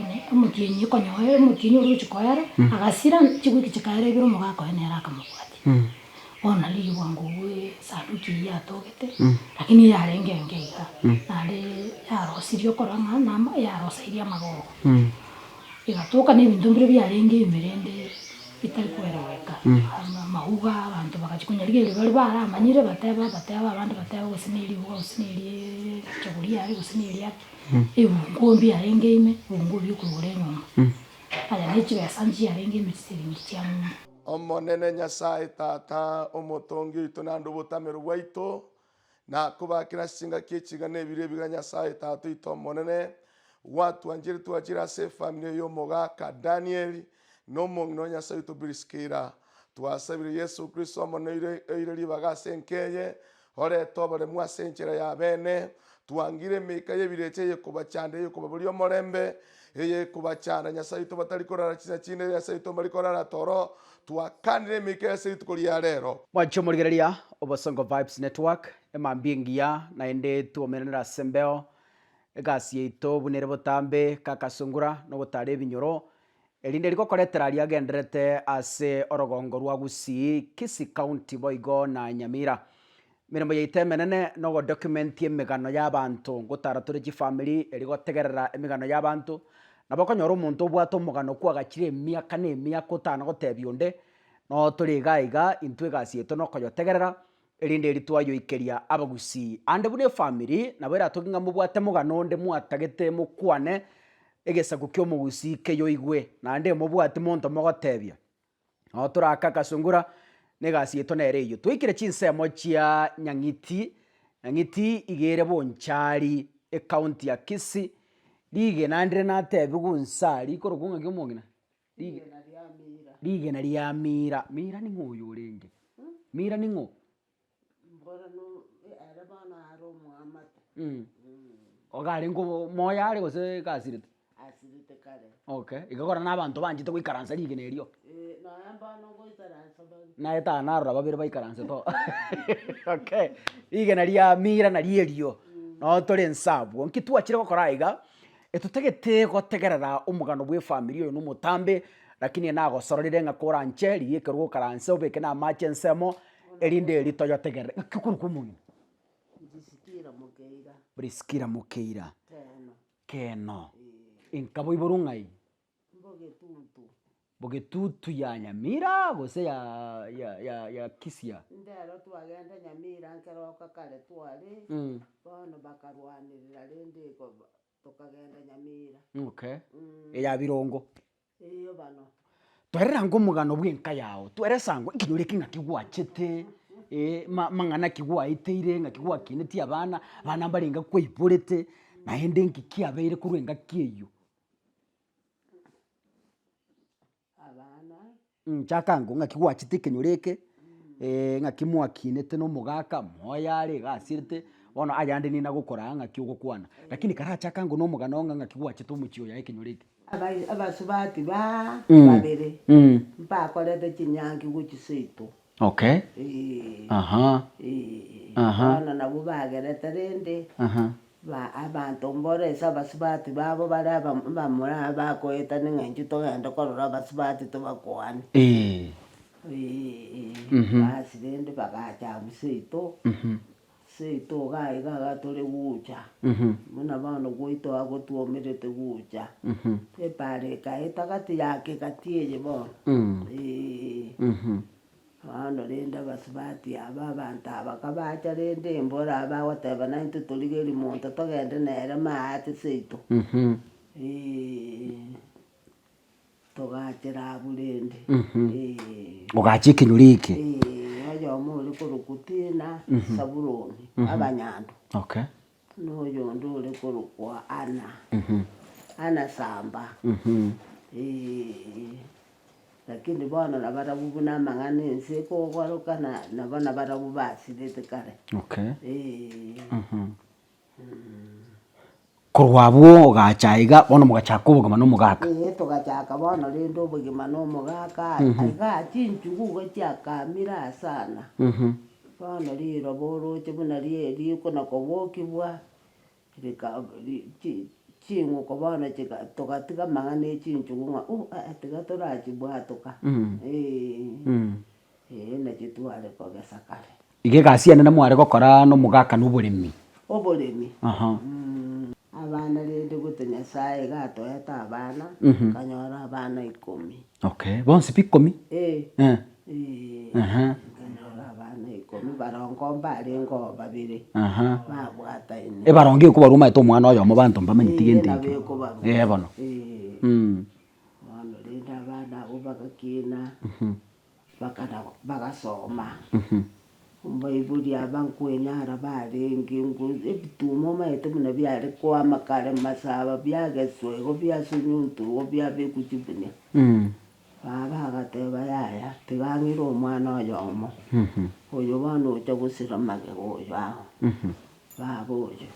Konya omotienyi okonyoa omotienyi oria ogochia koera, agasira chiwiki chikaera ibere omogaka oye nere akamobwatia. Bono nari riria bwango obwo esanduki eyio yatogete, lakini eyarenge enke iga, naende yarosirie okorora ng'a nama yaroseirie amagogo. Egatoka na ebinto mbire biarenge ime rende bitari koereweka, amauga abanto bagachia konyarigereria baria baramanyire bateba bateba abande bateba gose na eribuga gose na eriaaa richogo riare gose na eriaki, ebunguo mbiarenge ime, ebunguo biokoigora enyomba. Aya ne chibesa nchiarenge ime chisiringi chia ng'umbu. Omonene Nyasae Tata, Omotongi oito naende obotamero bwaito, Nakobakera ase chingaki echiga na ebiro ebiga Nyasae Tata oito Omonene, gwatwanchire twachire ase efamiri eye y'omogaka Daniel, na omong'ina o Nyasae oito Priskila. Twasabire Yeso Kristo Omonene oire oire ribaga ase enka eye, orete oboremu ase enchera ya bene. Twangire emeika y'ebirecha eyekobachanda eyekobaboria omorembe, eyekobachanda Nyasae oito batari korara chinsa chinde Nyasae oito mbari korara toro. Twakanire emeika eye ase rituko ria rero. Mwanche omorigereria Obosongo Vibes Network, emambia engiya naende twomeranere ase embeo, egasi yaito buna ere botambe kaka sungura na ogotara ebinyoro, erinde rigokoretera aria agendererete ase orogongo rwa Gusii, Kisii County boigo na Nyamira. Emeremo yaito emenene na ogodocumentia emegano ya abanto, ngotara tore chifamiri erio gotegerera emegano ya abanto, nabo okonyora omonto obwate omogano kwagachire emiaka na emiaka otana gotebia onde, Noo tore iga iga, intwe egasi yaito nokoyotegerera, erinde eri twayoikeria abagusii. Ande buna efamiri, nabo eratoke ng'a mobwate mogano onde mwatagete mokwane, egesaku kia omogusii keyoigwe, naende mobwati monto mogotebia. Noo torake akasungura, na egasi yaito nere eyio. Twaikire chinsemo chia Nyang'iti, Nyang'iti iga ere Bonchari, ecounty ya Kisii, rigena ndire natebiwa nsa rikorokwa ng'aki omong'ina? Rigena ria Mira. Mira ning'o oyo orenge? Mira ning'o? Iga arenge moyo are gose iga asirete? Okay, iga korana na abanto banchete goikaransa rigena erio. Naye tana narora babere baikaransete oo okay, rigena ria Mira nario erio, noo tore nse abwo. Nki twachire gokora aiga? Etotagete gotegerera omogano bw'efamiri oyo nomotambe, lakini nagosororire ng'a koranche rigia ekerogo okaranse obeke na amache ensemo, erinde eri toyotegerere. Ng'aki okorokwa omong'ina? Priskila Mokeira. Priskila Mokeira. Keno. Keno. Inka boiborwe ng'ai? Bogetutu. Bogetutu ya Nyamira gose ya ya ya ya Kisia? Ndero twagenda Nyamira nkeroka kare tware, bono bakarwanerera rende igo tokagenda Nyamira. Okay, eya Birongo. Eyo bano. Twerera ango omogano bw'enka yao, tweresa ango ekenyoro eke ng'aki gwachete, ma mang'ana ki gwaeteire, ng'aki gwakinetie abana, abana mbarenge kwaiborete, naende nki kiabeire korwa engaki eywo. Abana. Nchaka ango ng'aki gwachete ekenyoro eke, ng'aki mwakinete na omogaka, moyo are iga asirete, bono ayande ninagokoraa ng'aki ogokwana. Lakini karachake ango na omogano ng'a ng'aki gwachete omochie oyo aye ekenyoro eke. Abai abasubati baa babere, mbakorete chinyangi gochia seito. Okay. Eeh. Aha. Eeh. Aha. Bono nabwo bagerete rende. Aha. Ba abanto mbore ase abasubati babo bare aba abamura bakoetania ng'a intwe togende korora abasubati tobakwane. Eeh. Eeh. Mhm. Basi rende bagacha abwo seito, seito iga iga iga tore gocha, buna bono gwaito agotwomerete gocha, epara ekaeta gati yake gati eye bono, eeh. Bono rende abasubati aba abanto aba kabacha rende embora bagoteba naintwe torigerie monto togende nere maate seito, eeh, togachera abwo rende, eeh. Ogacha ekenyoro eke. Eeh, oyomo ore korokwa Tina, Sabuloni, abanyando. Okay. Na oyonde ore korokwa Ana, Ana Samba, eeh. Lakini bono nabarabwo buna amang'ana ense ekogoroka na nabo nabarabwo basirete kare. Okay. Eeh. Korwa abwo ogacha aiga, bono mogachaka obogima na omogaka. Ee, togachaka bono rende obogima na omogaka, igaa chinchugu iga chiakamire asana. Bono riroba oroche buna rie rikona kobokigwa, rika ri chi. Ching'uko bono chika togatiga amang'ana e chinchugu ng'a oh eh tiga torachibwatoka eeh eh nachi tware kogesa kare. Iga egasi enene mware gokora nomogaka na oboremi. Oboremi. Aha. Abana rende gote Nyasaye iga atoete abana, nkanyora abana ikomi. Okay, bonsi pi ikomi? Eh. Eh. Eh. Aha. Nkanyora abana ikomi, barongo mbarenge oo babere, Aha. babwataine. Ebarongo ekobarwa omanyete omwana oyomo banto mbamanyeti Eh, gento nabo ekio. ekobarwa. Eh bono. Eh. Bono rende abana abwo bagakina. Bakana bagasoma, mbaibori aba nkwenyara barenge nko ebituma omanyete buna biare koama kare masaba biageswa igo biasunyuntwa igo biabekwa chibunia. Baba agateba yaya tiga ang'ire omwana oyomo, oyo bono ocha gosira magega oyo aa, baba oyo.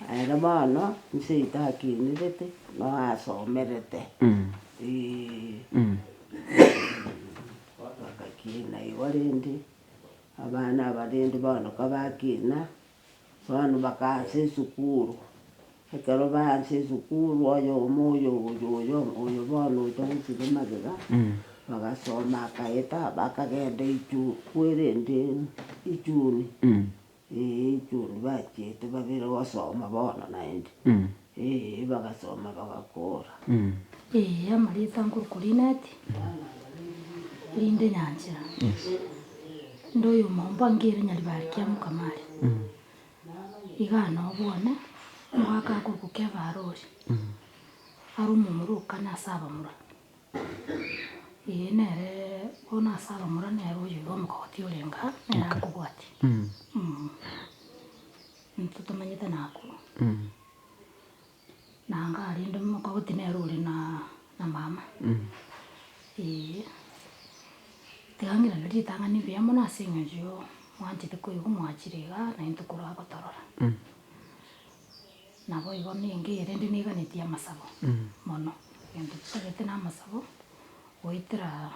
Ere bono inse oito akinerete, noo asomerete, eeh. Bagakina igo rende, abana aba rende bono kabakina, bono bakaansa esukuru, ekero baansa esukuru oyomo oyo oyo oyo oyo bono ocha gosira magega, bagasoma akaeta bakagenda ichu kwerende ichuni. Ee, ichuni bachiete babere gosoma bono naende, ee, bagasoma bagakora. Ee, amarieta nkorokwa Linet, rinde Nyanchera. Inde oyomo mbangere Nyaribari kia Mukamari. Igaa noo bwane, omogaka akorokwa Kefa Arori, are omomura okane ase abamura. Ee nere bono ase abamura nere oyo iga omokogoti orenge aa, nere akobwatia. Intwe tomanyete nakwo. Nanga rende omokogoti nere ore na na mama, eeh. Tiga ng'irane ritang'ani mbuya mono ase eng'encho yo mwanchete koigwa mwachire igaa naintwe korwa gotorora. Naboigo ninki rende niganetie amasabo mono, egento ntagete na amasabo goetera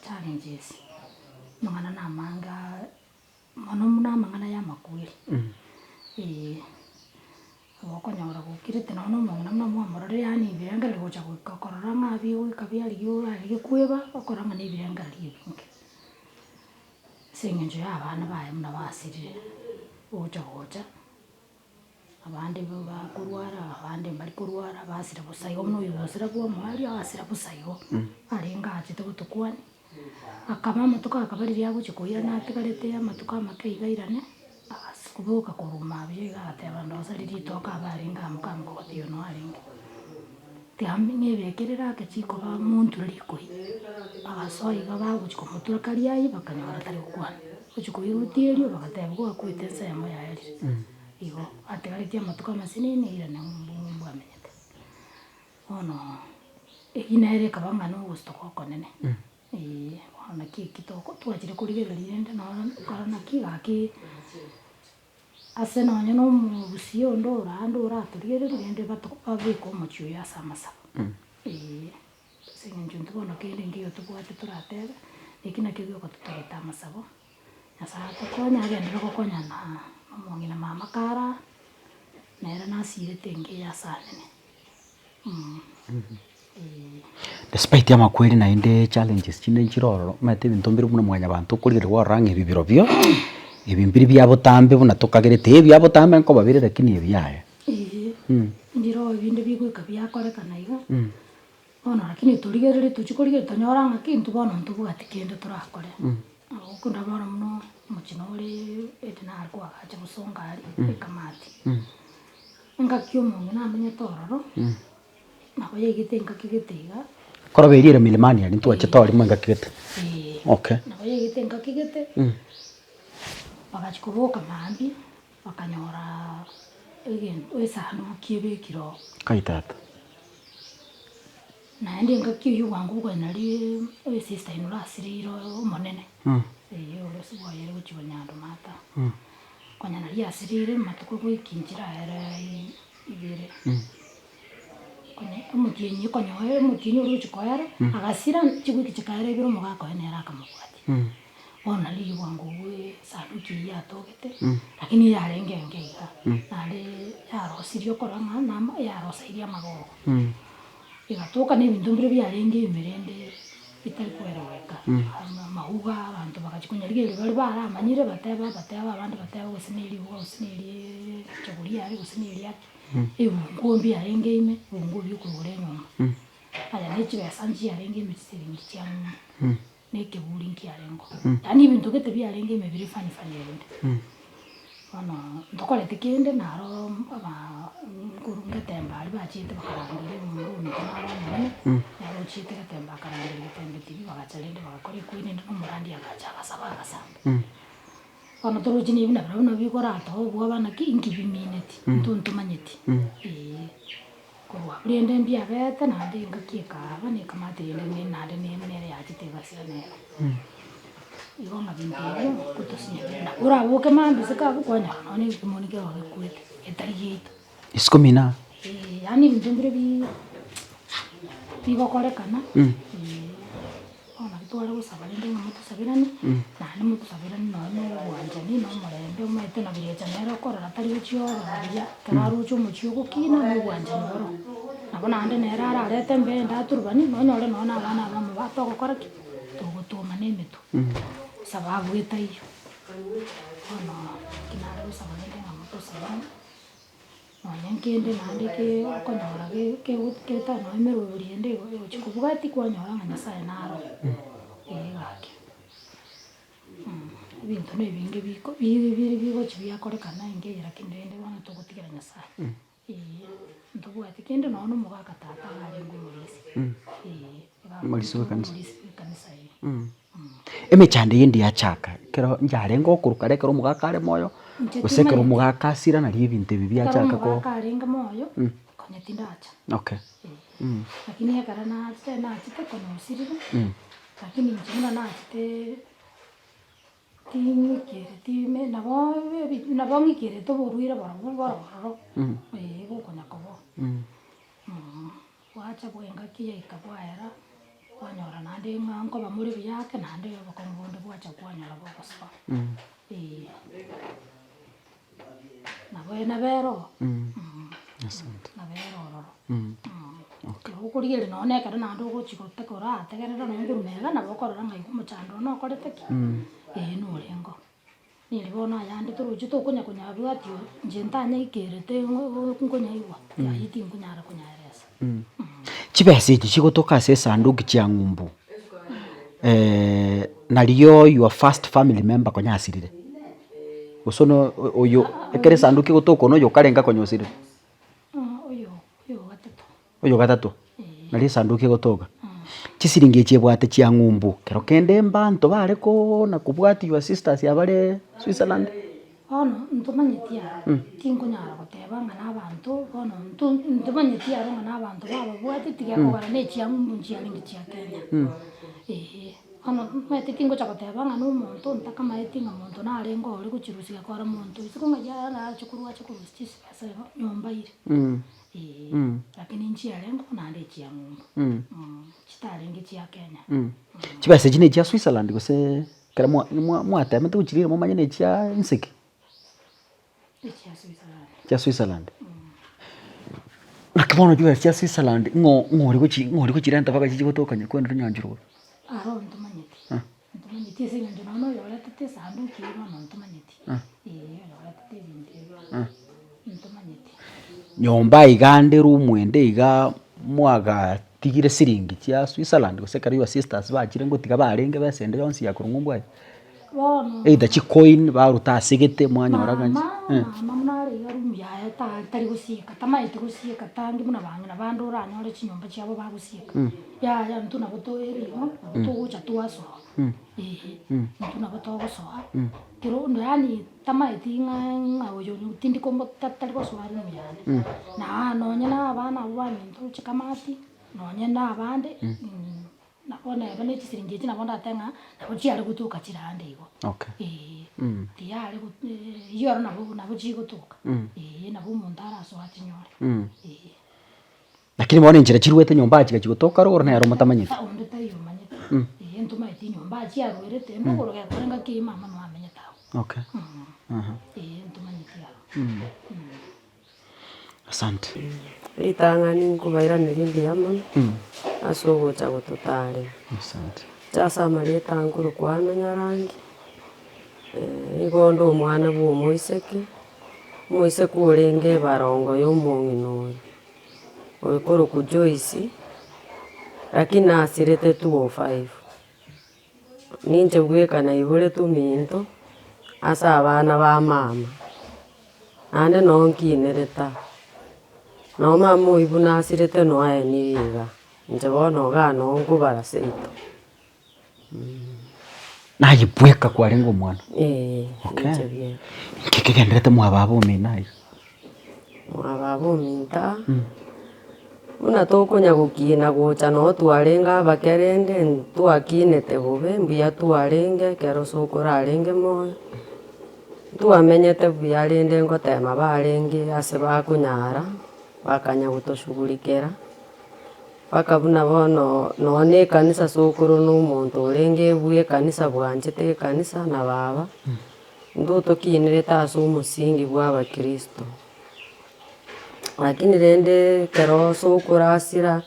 challenges, amang'ana na amange aa mono buna amang'ana ya amakweri, eh. Nabo okonyora gokirete nonye na omong'ina buna mwamororire yaani ebirengererio gocha goika korora ng'a bigoika biarigia orarigie kweba, okora ng'a na ebirengererio ebinge. Ase eng'encho ya abana baye buna basirire, gocha gocha. Abande bakorwara, abande mbari korwara, basira bosa igo buna oyogosira bwa omoerio agasira bosa igo, arenge achete gotokwania, akaba amatuko akaba riria agochia koirana atigarete amatuko amake iga airane, agasi koboka korwa mabuya iga agateba ndosa riria ritoke abe arenge amo kamokogoti oyo noo arenge. Tiga ng'ebekerere ake chikoba monture rikoi, agasoa iga bagochia komotura karia aywo bakanyora tari gokwana, gochia koirutia erio bagateba gwakwete ensemo yaerire. Igo atigaretie amatuko amasinini airane ng'umbu ng'umbu amenyete. Bono eyio nere ekaba ng'a na ogosutoka okonene, eeh, bono naki eki toko twachire korigereria rende noro okora naki gaki. Ase nonye na omogusia onde ore ande oratorigererie rende babeke omochie oyo ase amasabo, eeh. Ase eng'encho intwe bono kende nkeiyo tobwate toratebe, eki nakio gioka totagete amasabo, Nyasaye atokonye agenderere gokonyana na omong'ina mama kare aa, nere nasirete enka eye ase anene. Despite amakweri naende challenges chinde nchire ororo, omanyete ebinto mbire buna mwanyabanto okorigereria kwarora ng'a ebi birobio, ebi mbiri bia botambe buna tokagerete, eh bia botambe nkoba bire lakini ebi yaya. Eeh, mbire oo ebinde bigoika biakorekana iga, bono lakini torigererie tochia korigereria tonyore ng'a ki intwe bono ntobwati kende torakore. Nabo okonyora bono buna omochie nore edi nare koagacha bosongo aria, ekamati. Engaki omong'ina amenyete ororo, nabo yaigete engaki gete iga. Korwa beria ere milimani aria ntwachete orimo engaki gete. Eeh. Okay. Nabo yaigete engaki gete, bagachia koboka mambia, bakanyora egento esanduki ebekire oo. Kai tata. Naende engaki eyio bwango bwa nari esister in law asireire omonene, eeh ore ase bwaye gochia bonyando mata. Konya nari asireire amatuko goika inchera ere ibere, konya omotienyi konya omotienyi oria ogochia koera, agasira chiwiki chikaera ibere omogaka oye nere akamobwatia. Bono narigia bwango obwo esanduki eyio yatogete, lakini yarenge enke iga, naende yarosirie okorora ng'a nama yaroseirie amagogo. Egatoka na ebinto mbire biarenge ime rende bitari koereweka, amauga abanto bagachia konyarigereria baria baramanyire bateba bateba abande bateba gose na eriuga gose na eriaaa echaguria are gose na eriaki, ebunguo mbiarenge ime, ebunguo bia okoigora enyomba. Aya ne chibesa nchiarenge ime chisiringi chia ng'umbu. na ekeburi nkiarengeo, yaani ebinto gete biarenge ime bire funny funny rende. Bono ntokoreti kende naro abaa nkoru ngetembe aria bachiete bakarangeria omomura ominto naro omonene, nere ochiete getembe akarangeria getembe tv bagacha rende bagakora equeen ende na omorandia agacha agasaba agasamba. Bono torochi na ebi nabirobio nabo bikoratoa obwoba naki inki bimineti, intwe ntomanyeti eeh. Korwa abwo rende mbiabete naende engaki ekaaba na ekamati rende ne naende ne nere yachete egasira nere. Igo ng'a binto ebio nkotosinya bire nabo oraboke mambia isiko abwo kwanyora nonya na ekemoni kero gekwete getari giaito. Isiko mina. Eeh yaani ebinto mbire bi bigokorekana. Bono naki tware gosaba rende ng'a motosaberane, naende motosaberane nonye na obwanchani na omorembe omanyete na birecha nere okorora tari gochia ororo buya, ekero aroche omochie ogokina na obwanchani boro. Nabo naende nere ararete embende aturubani, nonyore nonye na abana abamo ba togokora ki? Togotwoma na emetwe, sababu etaiyo. Bono naki nare gosaba rende ng'a motosaberane. Nonya nkende naende ke okonyora ge kego getari nonya emeroberi ende igo egochia kobwatia kwanyora ng'a Nyasaye naro, eh gaki. Ebinto na ebinge biko biri biri bigochia biakorekana enka eye lakini rende bono togotigera Nyasaye, eh, ntobwati kende nonya na omogaka tata iga arenge omorisia, eh, iga Omorisia bw'ekanisa. omorisia bw'ekanisa eh. Emechando eye ndiyachaka ekero njarenge okoruka kare ekero omogaka are moyo, Inche gose ekero timanyeti. omogaka asira nario ebinto ebi Ekero biachaka ko omogaka arenge moyo, konya tindacha. Okay. Eh, lakini ekero nachete nachete konya osirire, lakini inche buna nachete ting'ikereti ime nabo ebi nabo ng'ikerete oborwaire borobwo boro ororo, eh gokonya koba oo. Bwacha bwa engaki yaika bwaera, kwanyora naende ng'a nkoba more buya ake naende obokong'u bonde bwacha kwanyora bogosoa, eh. Nabo nabo ere oo, nabo ere ororo, ekero okorigereria nonye na ekero naende ogochi gotaka orategerere nonye korwa magega nabo okorora ng'a igo omochando one okorete ki, eh norenge oo. Nere bono ayande toroche tokonya konyabwatia oo, inche ntanyaikerete nkonyaigwa, ayio tinkonyara konyaeresa. Chibesa echi chigotoka ase esanduki chia ng'umbu, nario your first family member konya asirire, gose no oyo ekero esanduki egotoka one oyo okarenge konya osirire? Oyo oyo ogatato. Oyo ogatato, nario esanduki egotoka. Chisiringi echi ebwate chia ng'umbu, kero kende mbanto bare kooona kobwatia your sisters abare Switzerland. Bono ntomanyeti aro, tinkonyara goteba ng'a na abanto bono nto ntomanyeti aro ng'a na abanto bababwate tiga kogora na echiang'umbu nchiarenge chia Kenya, eeh. Bono omanyete tingocha goteba ng'a na omonto ntakamaeti ng'a monto narenge ore gochirusia gekora monto isiko ng'a yaya ache korwa ache korusia chisibesa igo nyomba ire, eeh. Lakini nchiarenge oo naende echiang'umbu, chitarenge chia Kenya. Chibesa echi na echia Switzerland gose. Ekero mwa mwa mwatemete gochirira momanye na echia inse ki? Echia Switzerland. Chia Switzerland. Naki bono chibesa chia Switzerland ng'o ng'o ori gochi ng'o ori gochirenta mpaka chichi gotoka nyakwenda nyanchera oro? Aro ntomanyeti, ntomanyeti ase eng'encho nonya oyoretete esanduki eye bono ntomanyeti, eh oyoretete ebinto ebi ntomanyeti. Nyomba iga ande room ende igaa mwaga. Tigire siringi chia Switzerland gose ekero your sisters bachire ngotiga barenge besa ende yonsi ya korwa ng'umbu aye? Bono Either chicoin baruta ase gete mwanyora ng'a mama, eh. mama buna are iga room yaye ta tari gosieka tamaeti gosieka tangi buna bang'ina bande oranyore chinyomba chiabo bagosieka, yaya intwe nabo toere igo nabo togocha twasoa eeh, intwe nabo togosoa, kero onde yaani Tamaeti ng'a ng'a oyo tindi komo tari gosoa room yane. Na nonye na abana abwo baminto chikamati, nonye na abande nabo neba ne chisiringi echi nabo ndatebe ng'a nabo chiare gotoka chire ande igo. Okay. Eeh, tiyare go eywo ero nabo nabo chigotoka, eeh nabo omonto arasoe achinyore, eeh. Lakini bono enchera chiruete nyomba chigachi gotoka rogoro nero motamanyeti. Onde taiyo omanyete, eeh ntomaeti nyomba. achie arwerete, mbogoro gekora engaki eyio mama noo amenyete agwo. Okay. Eeh ntomanyeti abwo. Asante. Ritang'ani nkobairaneria mbuya mono, ase ogocha gototarera. Asante. Inche ase amarieta nkorokwa Anna Nyarangi, nigo onde omwana bwa omoiseke, omoiseke orenge ebarongo ya omong'ina oyo, okorokwa Joyce, lakini nasirete 205. Ninche bweka naiboretwe ominto, ase abana ba mama, naende noo nkinerete aa. Noo mama oyio buna asirete noo aenire igaa, inche bono igaa noo nkobara seito. Naye bweka kwarenge omwana? Eeh, Okay. inche bweka. Nki kegenderete mwa baba omino aiga? Mwa baba ominto aa, buna tokonya gokina gocha noo twarenge abake rende ntwakinete bobe mbuya twarenge ekero sokoro arenge moyo, ntwamenyete buya rende ngotema barenge ase bakonyara, bakanya gotoshughulikera. Mpaka buna bono nonye na ekanisa sokoro na omonto orenge bwa ekanisa bwanchete ekanisa na baba, intwe tokinerete ase omosingi bwa abakristo. Lakini rende ekero sokoro asira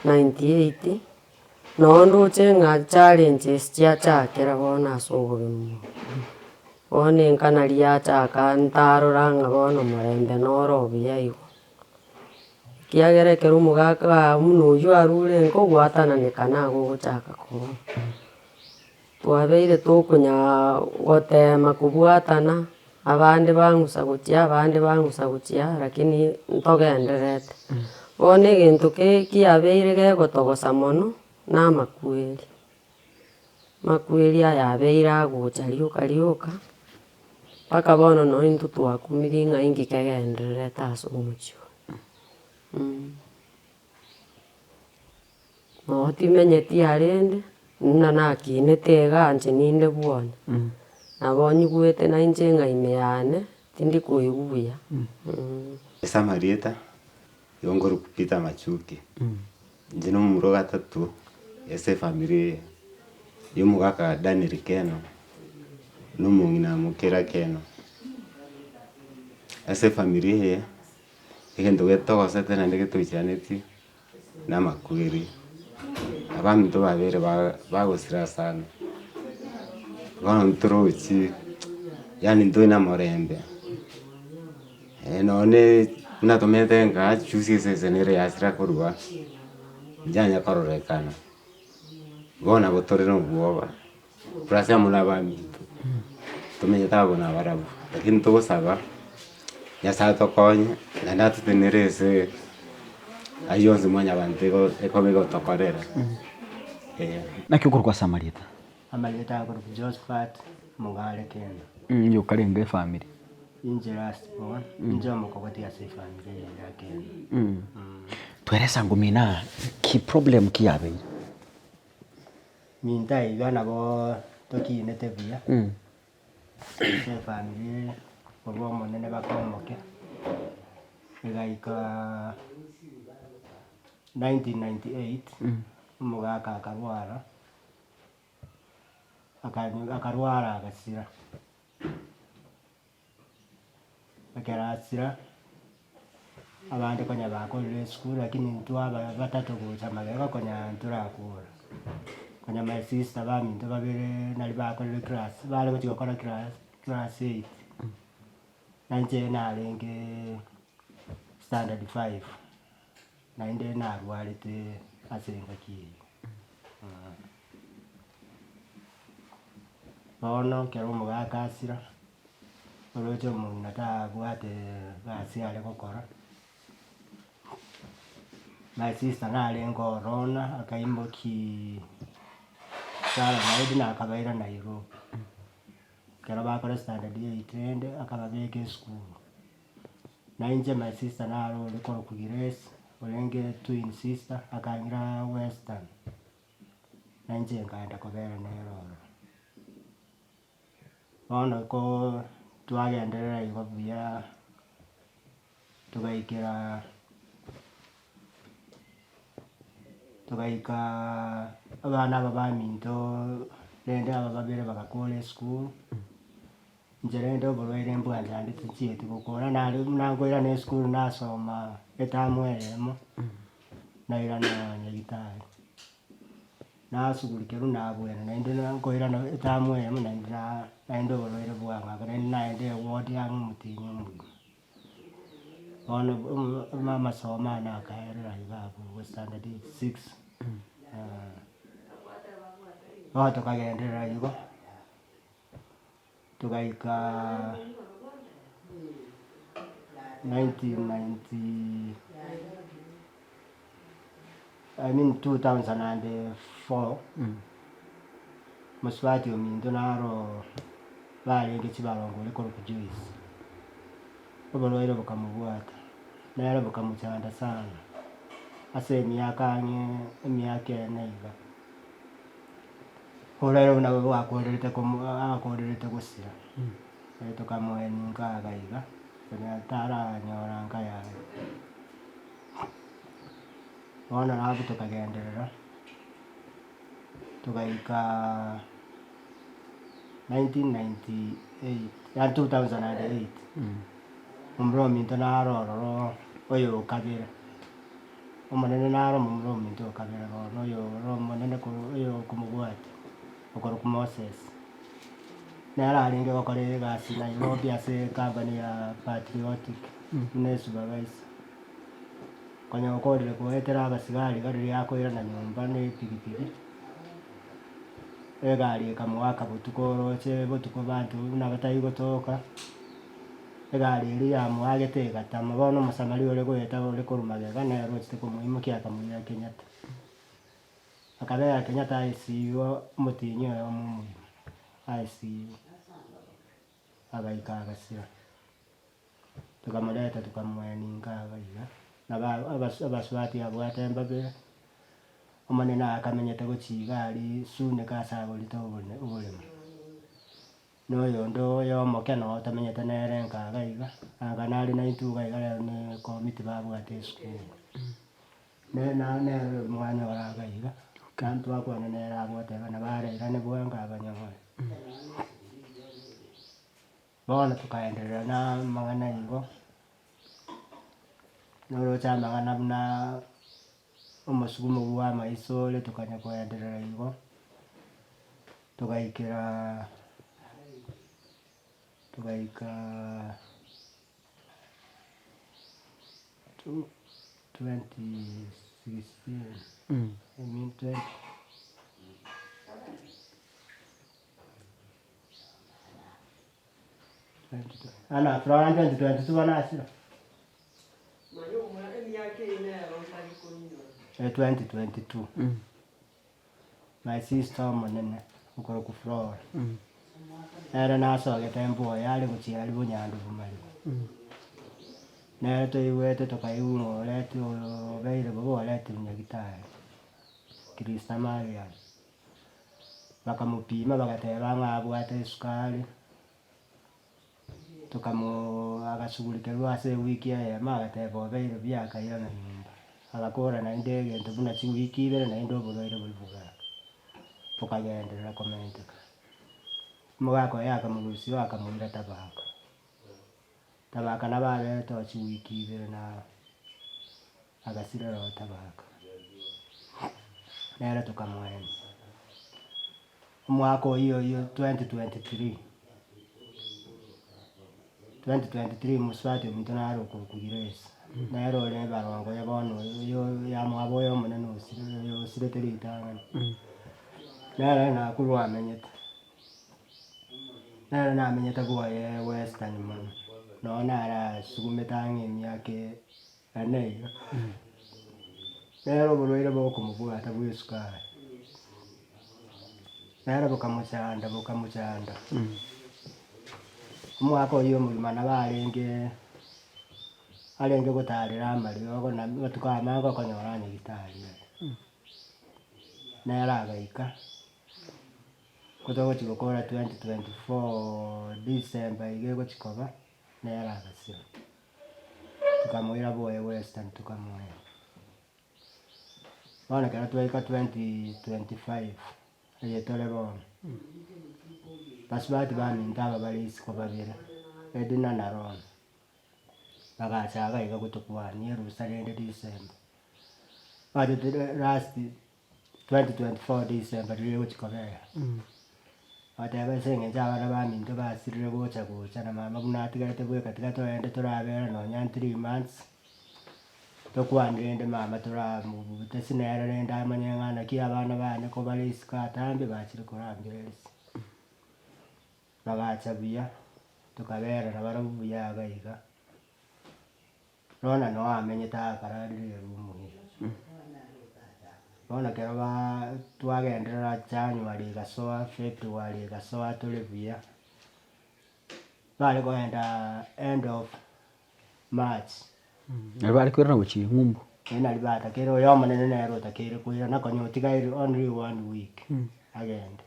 98, noo ndoche ng'a challenges chiachakera bono ase obogima obo. Bono enka nari yachaka ntarora ng'a bono omorembe noro obuya igo. Ekiagera ekero omogaka buna oywo arure inka ogwatananeka nago ogochaka koba. Twabeire tokonyaa gotema kobwatana, abande bang'usa gochia abande bang'usa gochia lakini ntogendererete. Bono egento ke kiabeire gegotogosa mono, na amakweri. Amakweri aya abeire agocha rioka rioka, mpaka bono nonye intwe twakumirie ng'a inki kegendererete ase omochie oyo mh. Noo timenyeti arende, buna nakinete iga inche ninde bwone, nabo nyigwete nainche ng'a ime yane, tindi koigwa buya. Ase amarieta, igo nkorokwa Peter Machuki. Inche na omomura o gatato ase efamiri eye ya omogaka Daniel Keno, na omong'ina Mokera Keno. Ase efamiri eye, egento getogosete naende getoichanetie na amakweri, abaminto babere ba- bagosira sana, bono ntorochi yaani ntore na omorembe. Nonye buna tomenyete nka juzi esese nere yasira korwa njanya kororekana, bono nabo tore na obwoba, plus amo na abaminto, tomenyete abwo na barabwo, lakini togosaba, Nyasaye atokonye, naende atotenere ase aywo onsi mwanyabanto igo ekoba egotokorera eh. Naki okorokwa ase amarieta? Amarieta akorokwa Josephat Mugare Kendo. Okarenge efamiri? Inche last born, inche omokogoti ase efamiri eye ya Kendo. Tweresa ngumi na ki problem ki yabeire? Minto aiga nabo tokinete buya, ase efamiri eye, korwa omonene baka omoke, egaika 1998, omogaka akarwara. Akarwara agasira. Ekero asira, abande konya bakorire esukuru lakini intwe aba batato gocha magega konya ntorakora. Konya my sister baminto babere nari bakorire class, bare gochia gokora class class eight, na inche narenge standard five, naende narwarete ase engaki eyio. Bono ekero omogaka asira, oroche omong'ina tabwate gasi are gokora, my sister narenge ororo akaimokiaa Sarah naende nakabaira Nairobi, ekero bakora standard eight rende akababeka esukuru. Na inche my sister naro ore korokwa Grace, orenge twin sister, akang'ira Western, na inche nkaenda kobera nere ororo. Bono ko twagenderera igo buya, togaikera togaika abana aba baminto. Rende aba babere bagakora esukuru, inche rende oborwaire mbwanchandete nchieti gokora, nare buna nkoirana esukuru nasoma etamu eyemo, nairana nyagetari. Nasugurikerwa nabwena naende na nkoirana etamu eyemo naende na naende oborwaire bwang'aka naende naende eward ang'e omotienyi omogima. Bono amasomo ane akaerera iga abwo standard six, bono tokagenderera igo, togaika 1990 I mean 2004, mosubati ominto naro barenge chibarongo ore korokwa Joyce, oborwaire bokamobwata, nere bokamochanda sana, ase emiaka ang'e emiaka ene iga. Oborwaire obwo nabo bwakorerete komo akorerete gosira, tokamoenia nka iga iga, konya taranyora nka yaye. Bono nabo tokagenderera, togaika 1998 yaani 2008, omomura ominto naro ororo oyo okabere. Omonene naro omomura ominto o kabere bono, oyo ore omonene korwa oyo okomobwatia, okorokwa Moses. Nere arenge gokora egasi Nairobi ase ecompany ya Patriotic, buna esupervisor. Konya okorire goetera abasigari iga riria akoirana nyomba na epikipiki, egari ekamoaka botuko oroche botuko banto buna batari gotoka. Egari eria yamoagete egatama. Bono Omosamaria ore goeta ore korwa magega nere ochete komoimokia akamoira Kenyatta. Akabera Kenyatta ICU omotienyi oyomo omogima, ICU, agaika agasira. Tokamoreta tokamoenia inka iga iga, nabo abas- abasubati abwate mbabere, Omonene akamenyete gochia iga aria Suneka ase agorete obone oboremo. Na oyonde oyo omoke noo tomenyete nere nka iga iga, anga nare naintwe iga iga rero ne ekomiti babwate esukuru. Ne na nere oyo mwanyora iga iga, na ntwakwana nere agoteba nabo arairane bwango abanyore. Bono tokaenderera na amang'ana igo, noroche amang'ana buna omosugumo bwa amaiso ore tokanya koenderera igo. Togaikera togaika 2016 I mean 20. Ana around 2022 bono asire. 2022. My sister omonene okorokwa Flora, nere nasogete mboyo are gochia aria bonyandubu bomariba. Nere toigwete tokaigwa ng'a oreti obeire bobe oretirwe nyagitari, Christa Mariam. Bakamopima bagateba ng'a abwate esukari. Tokamoo agasugurikerwa ase ewiki eyemo agateba obeire buya akairana nyomba. Agakora naende egento buna chiwiki ibere naende oborwaire boria bogaka, bokagenderera komenteka. Omogaka oye akamorusia oo akamoira tabaka. Tabaka nabo aberete oo chiwiki ibere na agasirera oo tabaka. Nere tokamoenia. Omwaka oyio oyio 2023, 2023 mosubati ominto nare okorokwa Grace, nere ore ebarongo ya bono oyo yamwabo oyo omonene osire oyo osirete ritang'ani. Nere nakorwa amenyete, nere namenyete bwoye western mono, nonye nare asugumete ang'e emiaka ene iga. Nere oborwaire bokomobwata bwa esukari. Nere bokamochanda bokamochanda. Omwaka oyio omogima nabo arenge arenge gotarera amariogo na amatuko amange okonyora nyagitari ere. Nere agaika, ko togochi gokora 2024 December iga egochi koba, nere agasira. Tokamoira boye western tokamoenia. Bono ekero twaika 2025. Eye tore bono. Basubati baminto aba bare isiko babere, Edna na Rona, bagacha iga iga gotokwania erusa rende December. Bachete last 2024 December riria egochi kobera. Bagateba ase eng'encho abana baminto basirire gocha gocha na mama buna atigarete bweka tiga togende torabera nonya 3 months, tokwane rende mama toramobute ase nere rende amanye ng'a naki abana bane kobare isiko atambe bachire korangereria. Bagacha buya, tokabera nabarabwo buya iga iga. Bono noo amenyete akararire eroom eye. Bono ekero baa twagenderera January egasoa, February egasoa tore buya, bare kogenda end of March. Nabo bare koirana gochia ng'umbu. Eeh nari batakeire, oyo omonene nere otakeire koirana konya otigaire only one week agende.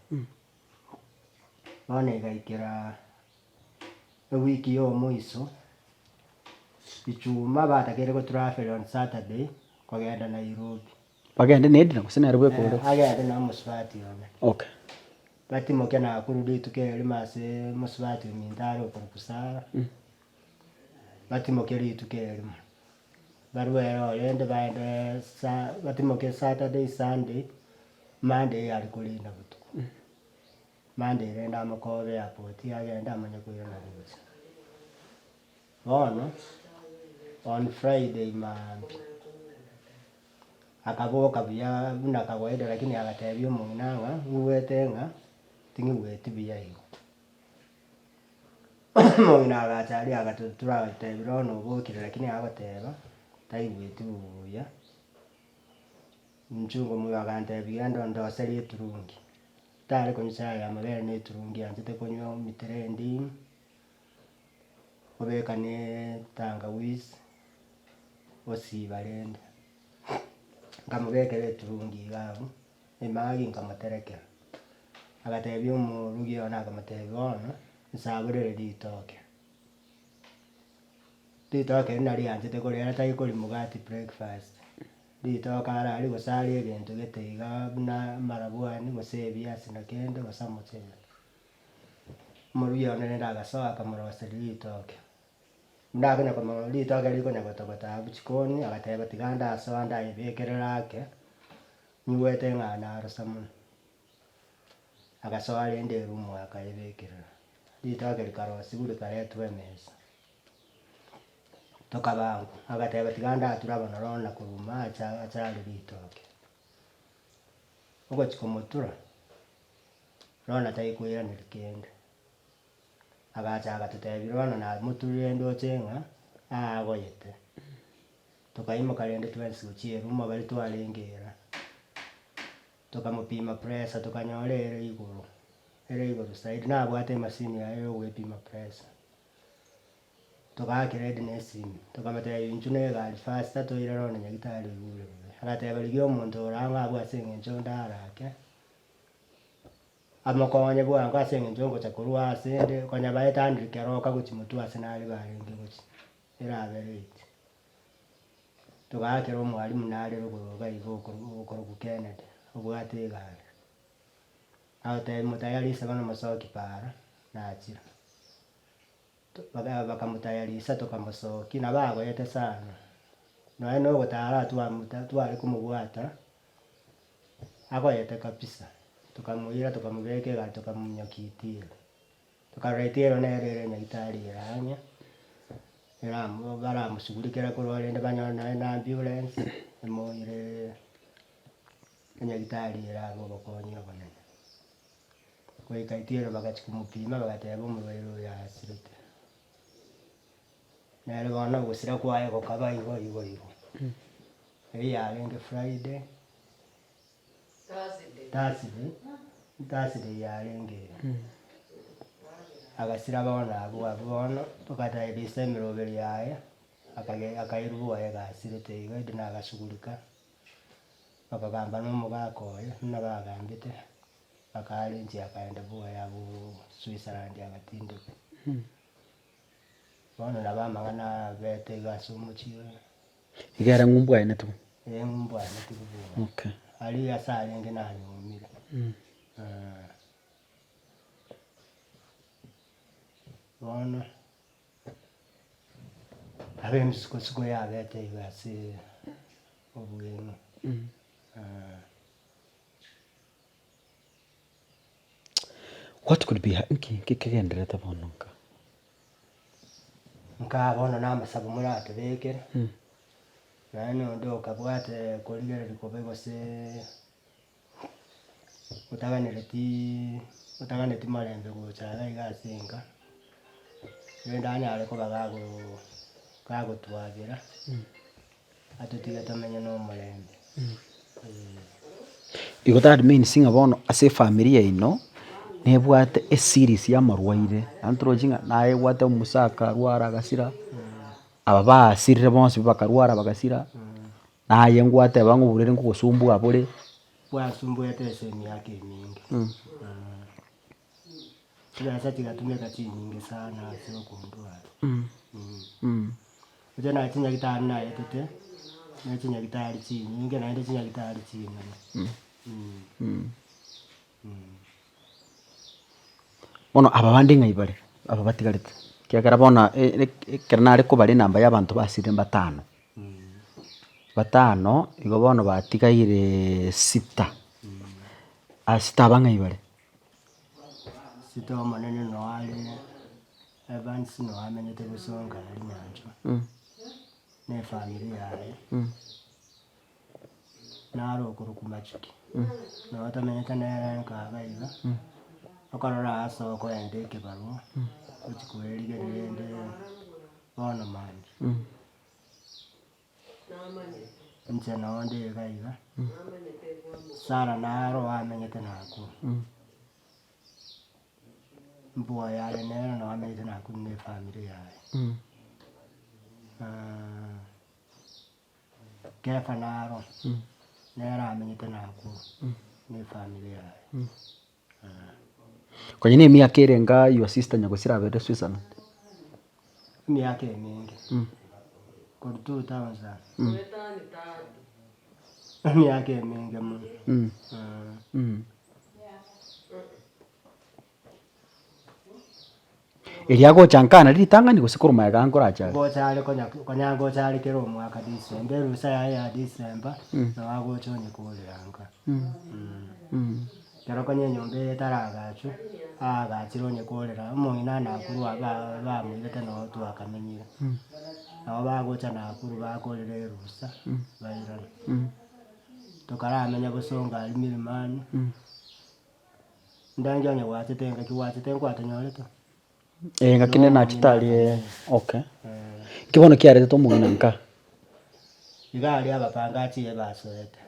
Bono egaikera ewiki ya omoiso, ichuma batakeire go travel on Saturday kogenda Nairobi. Bagende na Edna gose nere bweka ore? Agende na omosubati one. Okay. Batimoke Nakuru rituko erimo ase mosubati ominto are okorokwa Sarah, batimoke rituko erimo, barwere orende baende sa batimoke Saturday, Sunday, Monday are korinda botuko. Monday rende amokobe airport agende amanye koirana gocha. Bono, on Friday maambia, akaboka buya buna kawaida lakini agatebia omong'ina ng'a ng'igwete ng'a ting'igweti buya igo. Omong'ina agacha aria agatotura agatotebia bono obokire lakini agoteba, taigweti buya. Inche omoyo agantebia genda ondoserie eturungi, tare konywa chai ya amabere na eturungi anchete konywa omitere ending'u, obeka na etangawizi, osiba rende. Nkamobekera eturungi iga abwo, emagi nkamoterekera, agatebia omorugi one akamotebia bono, nsaborere ritoke. Ritoke eri nario rianchete koria ere tari koria mogati breakfast. Ritoke ararie gose arie egento gete igaa buna amarabwani gose ebiasi na kende gose omochere. Omorugi one rende agasoa akamoroseria ritoke, buna akonya komo ritoke rikonya gotogota abwo chikoni agateba tiga ndasoa ndayebekerera ake, nyigwete ng'a narosa mono. Agasoa rende eroom akayebekerera, ritoke rikarosiwa rikaretwa emesa. Tokabangwa, agateba tiga ndature aba noro na korwa mache achare ritoke. Ogochia komotura, bono taikoiraneria kende, agacha agatotebia bono namoturire ndoche ng'a aagoyete. Tokaimoka rende twensi gochia eroom baria twarenge era, tokamopima pressure tokanyora ere igoro, ere igoro zaidi, nabwate emachine yaye ya ogoepima pressure. Togaakera Edna esimi, tokamotebia inchuo na egari faster toire rono nyagetari oigure bobe. Agateba rigia omonto ore ang'e abwo ase eng'encho onde arake, amokonye bwango ase eng'encho ngocha korwa ase ende konya baetanire keroka gochia motwe ase nare barenge gochia, erabe late. Togaakera omwalimu nare rogoro iga iga okorokwa Kennedy, obwate egari. Agatebia motayarise bono mosoki para, nachire. Bakamotayarisa tokamosokia, nabo agoyete sana, nonya na ogotara twamuta tware komobwata, agoyete kabisa, tokamoira tokamobeka egari tokamominyokia Itiiro. Tokarora Itiiro nere ere nyagetari ere ang'e, eramo baramoshughulikera korwa rende banyore nonya na ambulance, emoire enyagitari ere abwo obokonyi obonene. Goika Itielo bagachia komopima bagateba omorwaire oyo asirete. Nere bono ogosira kwaye gokaba igo igo igo. Eyio yarenge Friday, Thursday, Thursday yarenge eye. Agasira bono abwo abwo bono, togatayarisa emeroberi yaye, akage akairwa bwoye gasirete igo edi nagasugurika, bakagamba na omogaka oye buna bagambete. Akarenchia akaenda bwoye abwo Switzerland agatindekwa. Bono nabo amang'ana abete iga ase omochie oyo. Iga ere ng'umbu aenetwe? Ee ng'umbu aenetwe bwoye. Okay. Aria ase arenge nanyomire. Bono, nabo emisukosuko yabete iga ase obweng'e. What could be nki nki kegendererete bono nka? Nkaa bono na amasabo moratobekere, naende onde okabwate korigereria kobe gose otaganeretiiii otaganeti morembe gocha iga iga ase enka, rende anyare koba gagoo gagotwabera, atotige tomenye na omorembe eh. Igo that means ng'a bono ase efamiri yaino, nebwate eseries ya amarwaire, naende torochi ng'a naye ebwate omusa akarwara agasira, aba baasirire bonsi bakarwara bagasira, naye ngwateba ng'a oborwaire ngogosumbua bore. Bwasumbuete ase emiaka emenge, chibesa chigatumeka chinyinge sana ase okondwara. Inche naye chinyagitari naetete, ne chinyagitari chinyinge naende chinyagitari chinene. Bono aba bande ng'ai bare? Aba batigarete, ekiagera bono ekero nare kobara enamba ya abanto basirire mbatano, batano igo bono batigaire sita, aya sita aba ng'ai bare? Sita omonene noo are Evans noo amenyete bosongo aria nyanchwa, na efamiri yaye. Naro okorokwa Machuki, nabo tomenyete nere nka iga iga, okorora ase okoenda ekebarua, ochia koerigereria rende bono mambia. Inche noo nde iga iga, Sarah naro amenyete nakwo, mboyo are nere noo amenyete nakwo na efamiri yaye. Kefa naro, nere amenyete nakwo, na efamiri yaye. Konya na emiaka ere enga your sister nyagosira aberire Switzerland? Emiaka emenge, korwa 2000, emiaka emenge mono. Erio agocha nkana ritang'ani gose korwa magega nkorache are? Ngocha are konya konya ngocha are kera omwaka December, erusa yaye ya December, nabo agocha onye korera nka. Ekero konya enyomba eye etaragachwa, aagachire onye korera, omong'ina Nakuru aba bamoirete noo twakamenyire. Nabo bagocha Nakuru bakorera erusa, bairana. Tokaramenya bosongo aria Milimani. Ndange onye gwachete engaki gwachete nkwatonyorete. Eh, engaki nere nachete aria okay. Nki bono kiaretete omong'ina nka? Iga aria abapangachi iga basoete.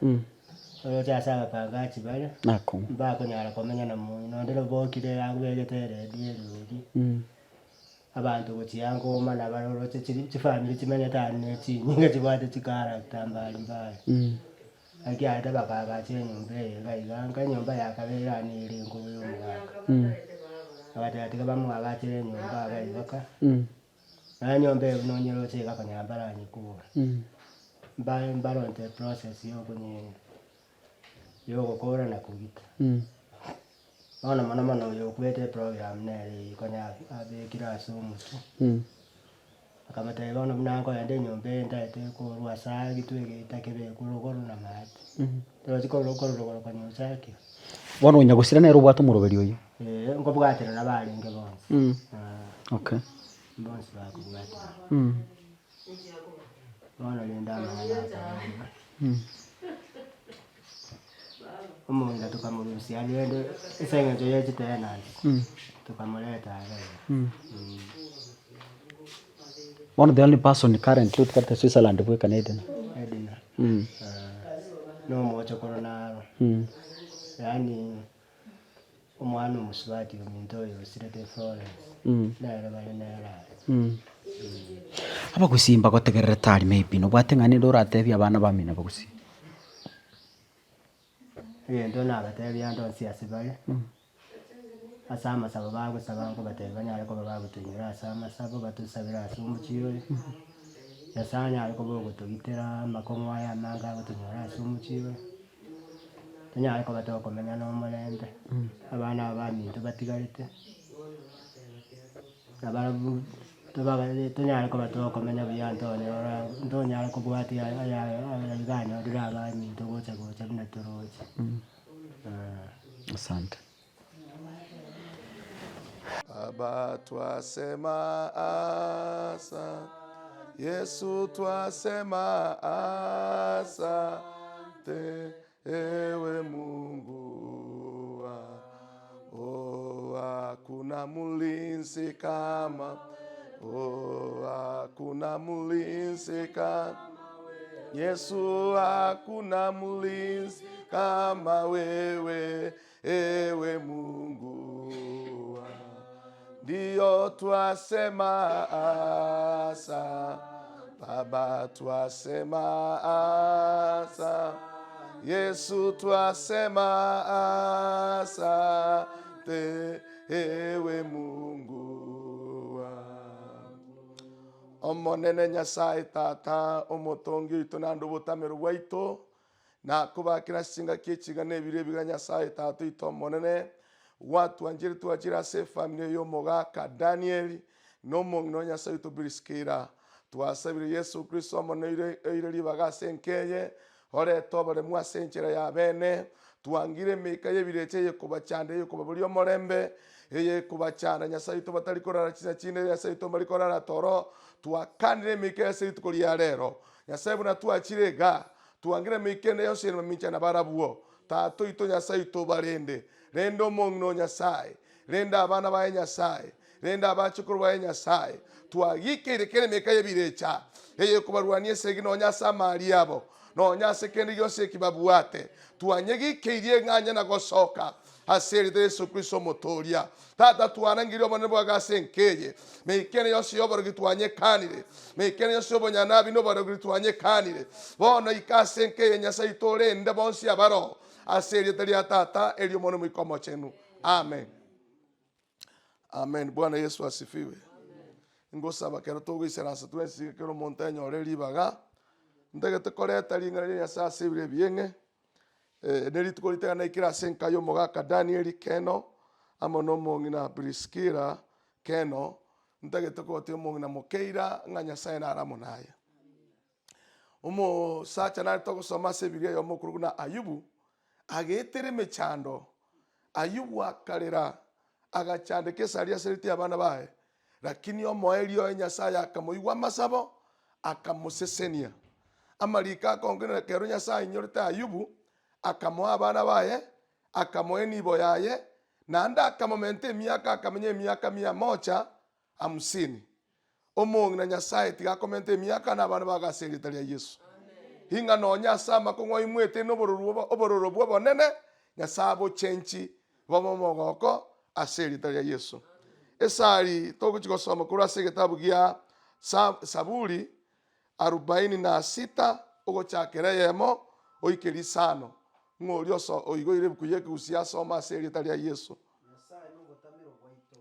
Oroche ase abapangachi bare, Nakong'u. mbakonyara komenya na mong'ina onde nobokire abegete eredio eriogi, abanto gochia ngoma nabare oroche chiri chifamiri chimenyete aria ne chinyinge chibwate chicharacter mbari mbari. Naki aete bakaagacha enyomba eye iga iga, nka enyomba ya kabere ere nere enkoro ya omogaka. Bagateba tiga bamoagachere enyomba iga iga ka, naende enyomba eye buna onyeroche iga konya mbaranyekure. Mba- mbaronte eprocess ya okonye ya ogokora na kogita. Bono mono mono oyo okwete eprogram nere eywo konya abekire ase omotwe. Akamotebia, Bono buna nkoenda enyomba eye ntaete korwa ase aya gitwe egeita kebekwe rogoro na maate. Torochi korwa korwa rogoro konya ochakire. Bono onya gosira nere obwate omoroberi oyio. Ee, nkobwaterana barenge bonsi. Okay. Bonsi bakobwaterana. Bono rende amang'ana akaba iga. Omong'ina tokamorusia rende ase eng'encho ye chitenancy, tokamoreta iga iga. Bono the only person currently otigarete Switzerland bweka na Edna. Edna, na omochokoro naro, yaani omwana omosubati ominto oyo osirete Florence, nere bare nere aria. Abagusii mbagotegererete aria maybe nobwate ng'a ninde oratebie abana bamino abagusii. Egento nabatebia ande onsi ase bare, ase amasabo bagosaba nkobatebia banyare koba bagotoinyora ase amasabo, batosabere ase omochie oyo, Nyasaye anyare koba ogotogitera amakong'u aya amange agotonyora ase omochie oyo. Tonyare koba tokomenya na omorembe, abana aba baminto batigarete, nabarabwo tobagaye tonyare koba tokomenya buya ntonyora ntonyare kobwatia aya aya iga anyorire abaminto gocha gocha buna toroche eh. Asante. Baba twasema asa Yesu twasema asante Ewe Mungu oh, hakuna mlinzi kama oh, hakuna mlinzi kama Yesu, hakuna mlinzi kama wewe, ewe Mungu ndiyo twasema asa Baba twasema asa Yesu twasema asante ewe Mungu Omonene Nyasae Tata omotongi oito naende obotamero bwaito Nakobakera ase chingaki echiga na ebiro ebiga Nyasae Tata oito Omonene, gwatwanchire twachire ase efamiri eye y'omogaka Danieli, na omong'ina o Nyasae oito Priskila. Twasabire Yeso Kristo Omonene oire oire ribaga ase enka eye, orete oboremu ase enchera ya bene. Twangire emeika y'ebirecha eyekobachanda eyekobaboria omorembe, eyekobachanda Nyasae oito batari korara chinsa chinde Nyasae oito mbari korara toro. Twakanire emeika eye ase rituko ria rero. Nyasae buna twachire igaa, Twangire emeika ende yonsi ere mamincha nabarabwo. Tata oito Nyasae oito obarende. Renda omong'ina o Nyasae. Renda abana baye Nyasae. Renda abachokoro baye Nyasae. Twagikeire kera emeika y'ebirecha eyekobarwania esegi nonya ase amari abo, nonya ase kende gionsi eki babwate. Twanyegikeirie ng'anya na gosoka Ase erieta ria Yeso Kristo Omotooria. Tata, twarangeria obonene bwao ase enka eye. Meika ene yonsi y'oborogi twanyekanire. Meika ene yonsi y'obonyanabi na oborogi twanyekanire. Bono ika ase enka eye Nyasae oito orende bonsi abaroo. Ase erieta ria Tata, erio Omwana Omoika Omochenu. Amen. Amen. Bwana Yesu asifiwe. Ngosaba kero togoisaransa twensi iga kera omonto anyore ribaga, ntagete koreta ring'ana ria Nyasae ase ebiro ebieng'e. Ne rituko ritang'ani naikire ase enka y'omogaka Danieli Keno, amo nomong'ina Priskila Keno, ntagete kobateebia omong'ina Mokeira ng'a Nyasae nare amo naye. Omosacha nare togosoma ase Ebibilia eyomo okorokwa buna Ayubu, agetera emechando, Ayubu akarera, agachandeka esari aseretie abana baye, Lakini omoerio oye Nyasae akamoigwa amasabo, akamosesenia. Amariko akongenera ekero Nyasae ainyorete Ayubu, akamoa abana baye, akamoa enibo yaye, naende akamomenta emiaka akamenya emiaka mia moja hamsini. Omong'ina Nyasae tiga akomente emiaka na abana bago ase erieta ria Yeso. Ing'a nonya ase amakong'u oimwete obororo bw'obonene, Nyasae abochenchi Bobe omogoko ase erieta ria Yeso. Esari togochia gosoma korwa ase egetabu gia Saburi arubaini na sita ogochakera eyemo oike risano. Ng'a oria oso oigoire ebuku y'ekegusii asome ase erieta ria Yeso.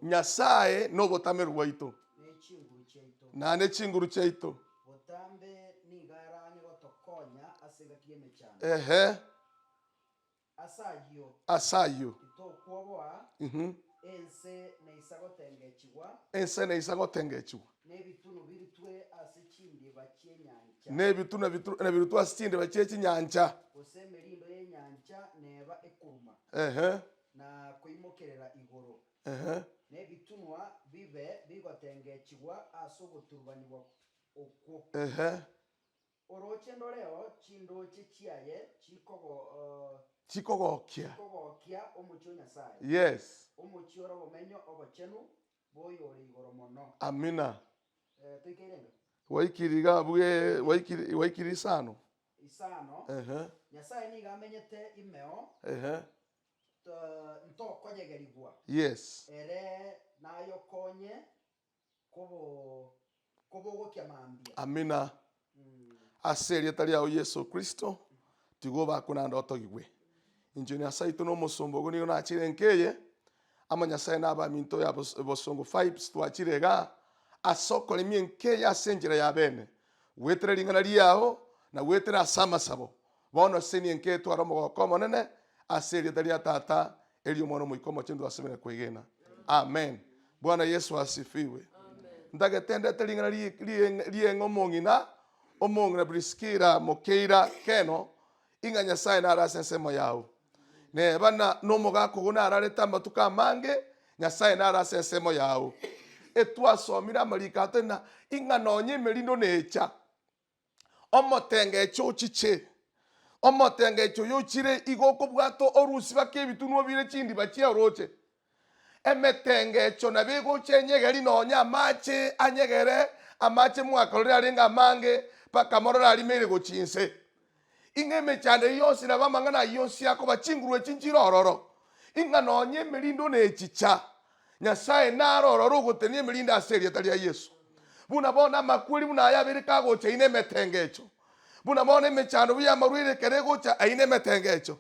Nyasae nobotamero bwaito, naende chinguru chiaito. Ehe. Ase ayio. Ase ayio. Titokwoboa, ense neisa gotengechigwa. Ense neisa gotengechigwa. Na ebitunu birutwe ase chindiba chi'enyancha. Na ebitunu birutwe ase chindiba chie chinyancha. Gose emerindo y'enyancha neba ekoruma. Ehe. Na koimokerera igoro. Ehe. Na ebitunwa bibe bigotengechigwa ase ogoturubanigwa okwo. Ehe. Orooche ndoreo chindooche chiaye chikogo Chikogokia. chikogokia omochie o Nyasae. Yes. Omochie ore obomenyo obochenu bw'Oyore Igoro Mono. Amina. Eh, toikeire enga? Gwaikire iga abwo eh, gwaikire gwaikire isano. Isano. Ehe. Nyasae nigo amenyete imeo, Ehe. to- ntokonyegerigwa. Yes. Ere nayokonye kobo kobogokia mambia. Amina. Ase erieta riao Yeso Kristo, tiga obakwe naende otogigwe. Inche Nyasae oito na omosomba ogo nigo nachire enka eye, amo Nyasae na abaminto ya Bosongo Vibes twachire igaa, ase okoremia enka eye ase enchera ya bene, goetera ring'ana riao na goetera ase amasabo. Bono sesenia enka eye tware omogoko omonene. Ase erieta ria Tata, erio Omwana Omoika Omochenu twasabire na kwegena. Amen. Bwana Yesu asifiwe. Ntagete ndete ring'ana rieng'a omong'ina, omong'ina Priskila mokeira keno, ing'a Nyasaye nare ase ensemo yao. Neba na nomogaka ogo nararete amatuko amange, Nyasaye nare ase ensemo yao. Etwasomire amariko ato ng'a ing'a nonye emerindo necha, Omotengecho ochiche, omotengecho oyo ochire igo okobwata orusia baka ebitunwa bire chindiba chia orooche. Emetengecho nabo egocha enyegeri nonya amache anyegere, amache mwakorire arenge amange mpaka morore arimeire gochia inse. Ing'a emechando eyio yonsi nabo amang'ana ayio yonsi akoba chinguru echi nchire ororo, ing'a nonya emerindo nechicha, Nyasae nare ororo ogotenenia emerindo ase erieta ria Yeso. Buna bono amakweri buna aya abeire kagocha aine emetengecho, buna bono emechando buya y'amarwaire ekero egocha aine emetengecho,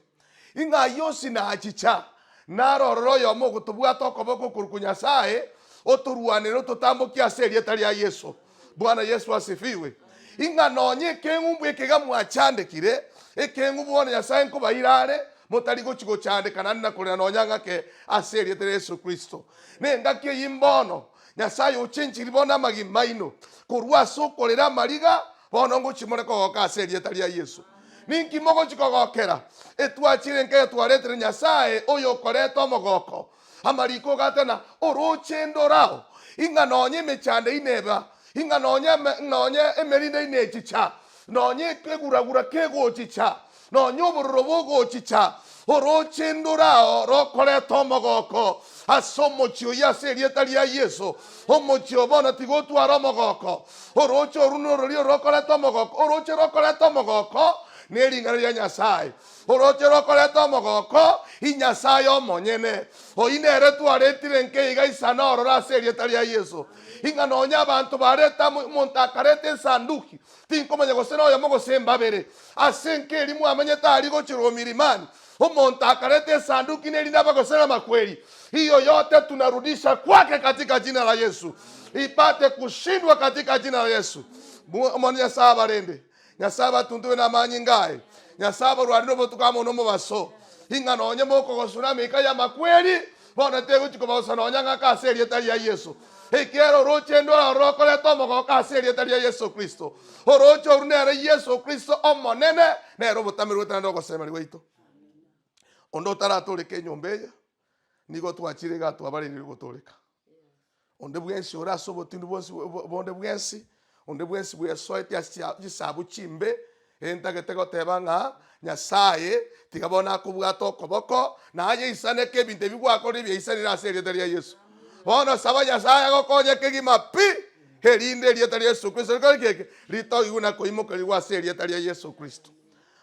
ing'a ayio onsi nachicha, nare ororo oyomo ogotobwata okoboko okorokwa Nyasae, otorwanere ototambokie ase erieta ria Yeso. Bwana Yeso asifiwe. Ing'a nonye ekeng'umbu eke iga mwachandekire, ekeng'umbu bono Nyasae nkobaira are, motari gochi gochandeka naende na korera nonya ng'ake ase erieta ria Yeso Kristo. Nengaki eyio mbono, Nyasae ochenchiri bono amagima aino, korwa ase okorera amariga, bono ngochi more kogoka ase erieta ria Yeso. Ninki mogochi kogokera? Etwachire nkeye twaretire Nyasae oyokoreta omogoko. Amariko gatana, Orooche ndorao, ing'a nonya emechando ineba, ing'a nonya nonya emerindo inechicha, nonya ekegura-gura kegochicha, nonya obororo bogochicha, orooche ndorao rokoreta omogoko ase omochie oyio ase erieta ria Yeso. Omochie o bono tiga otware omogoko. Orooche oru nororia orokoreta omogoko. Orooche rokoreta omogoko nering'ana ria Nyasae. Orooche rokoreta omogoko, Inyasae omonyene, oyio nere twaretire nkeiga isana ororo ase erieta ria Yeso. Ing'a nonya abanto barete amo, omonto akareta esanduki, tinkomanya gose noyomo gose mbabere, ase enka eria mwamenyete aria gochia Romirimani, omonto akareta esanduki nerinde abagosere amakweri, hiyo yote tunarudisha kwake katika jina la Yesu, ipate kushindwa katika jina la Yesu. Omonene Nyasae abarende. Nyasae abatunturwe namanyinga aye. Nyasae abarwanire obotuko amo nomobaso, ing'a nonye mokogosura ameika y'amakweri, bono tegochi kobagosa nonya ng'ake ase erieta ria Yeso. Ekiagera orooche ndore ororo rokoreta omogoko ase erieta ria Yeso Kristo. Orooche oru nere Yeso Kristo Omonene, nere obotameri bwaito naende ogosemeria gwaito. Onde otaratooreka enyomba eye, nigo twachire iga twabareirwe gotooreka. Onde bwensi ore ase obotindu bwonsi bonde bwensi, onde bwensi bwesoetie ase chisabu chimbe, entagete goteba ng'a Nyasaye tiga bono akobwate okoboko, na aye isaneke ebinto ebi gwakorire biaisanire ase erieta ria Yeso. Bono saba Nyasaye agokonye kegima pi, erinde erieta ria Yeso Kristo rikore ki eke? Ritogigwe na koimokerigwa ase erieta ria Yeso Kristo.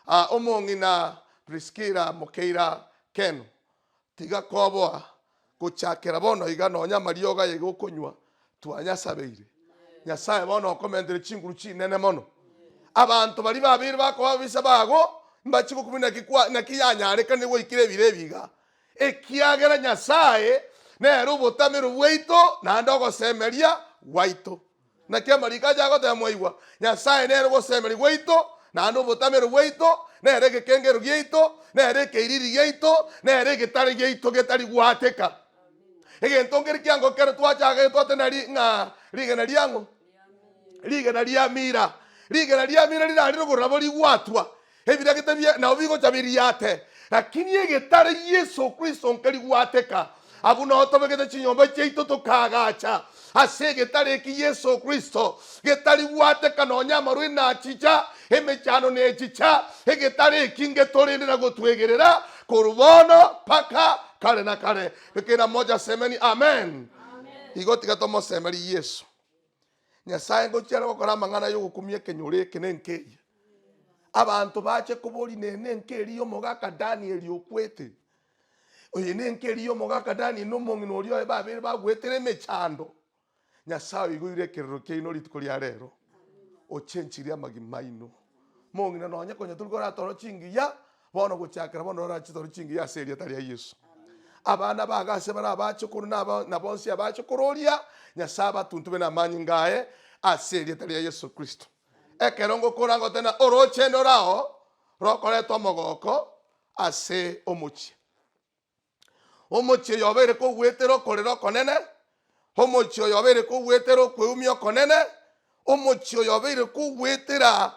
Ah, omong'ina Priskila mokeira keno, Tiga koboa gochakera bono iga nonya amariogo aye iga okonywa twanyasabeire. Nyasae bono okomentere chinguru chinene mono. Abanto baria babeire bakoba ababisa bago mbachie gokumia naki kwa naki yanyarekanire goikera ebiro ebi iga. Ekiagera Nyasae nere obotamero bwaito naende ogosemeria gwaito. Naki amariko aye agoteba mwaigwa, Nyasae nere ogosemeria gwaito, naende obotamero bwaito, nere egekengero giaito, nere ekeiriri giaito, nere egetare giaito getari goateka. Egento nkeri kiango kero twachaka twatenda ri ng'a rigena riang'o? Rigena ria mira. Rigena ria mira rirarire igoro nabo rigwatwa, Ebiragete bia nao bigocha biriate, lakini egetare Yeso Kristo nkeri gwateka. Abwo nao tobegete chinyomba chiaito tokaagacha ase egetare eki Yeso Kristo, getari gwateka nonya amarwaire nachicha, emechando nechicha, egetare eki ngetorende na gotwegerera korwa bono mpaka kare na kare. Kera moja semeni amen. Igo tiga tomosemerie Yeso. Nyasae ngochia are gokora amang'ana ay'ogokumia ekenyoro eke na enka eye. Abanto bache koboria, Nere nenka eria y'omogaka Danieli okwete? Oye nenka eria y'omogaka Danieli na omong'ina oria oye babeire bagwetera emechando. Nyasae oigoire ekerero kiaino rituko ria rero, ochenchirie amagima aino. Mong'ina nonye konya tori korora toro chingiya, bono gochakera bono rora chitoro chingiya ase erieta ria Yeso. Abana bago ase bare abachokoro na aba na bonsi abachokoro oria, Nyasae abatuntube namanyinga aye ase erieta ria Yeso Kristo. Ekero ngokora ngoteba ng'a orooche ndorao rokoreta omogoko. ase omochie. Omochie oyo obeire kogwetera okorera okonene, omochie oyo obeire kogwetera okweumia okonene, omochie oyo obeire kogwetera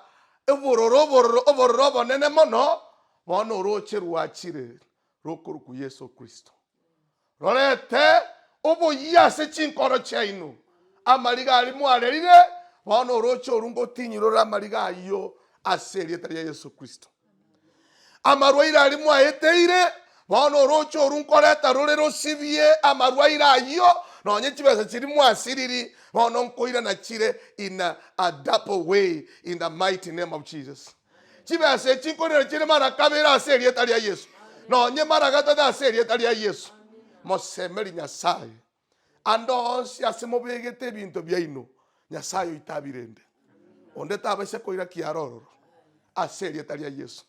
obororo obororo obororo obonene mono, bono orooche rwachire rokorokwa Yeso Kristo. Rorete oboyia ase chinkoro chiaino, amariga aria mwarerire, bono orooche orwo ngotinyire ore amariga ayio ase erieta ria Yeso Kristo. Amarwaire aria mwaeteire, bono orooche orwo nkoreta rore rosibie amarwaire ayio, nonye chibesa chiria mwasiriri, bono nkoirana chire in a double way in the mighty name of Jesus. Chibesa echi nkoirana chire mara kabere ase erieta ria Yeso, nonye mara gatato ase erieta ria Yeso. Mosemeri Nyasaye ande onsi ase mobegete ebinto biaino, Nyasaye oito abirende. Onde tabaisa koira kiara ororo ase erieta ria Yeso.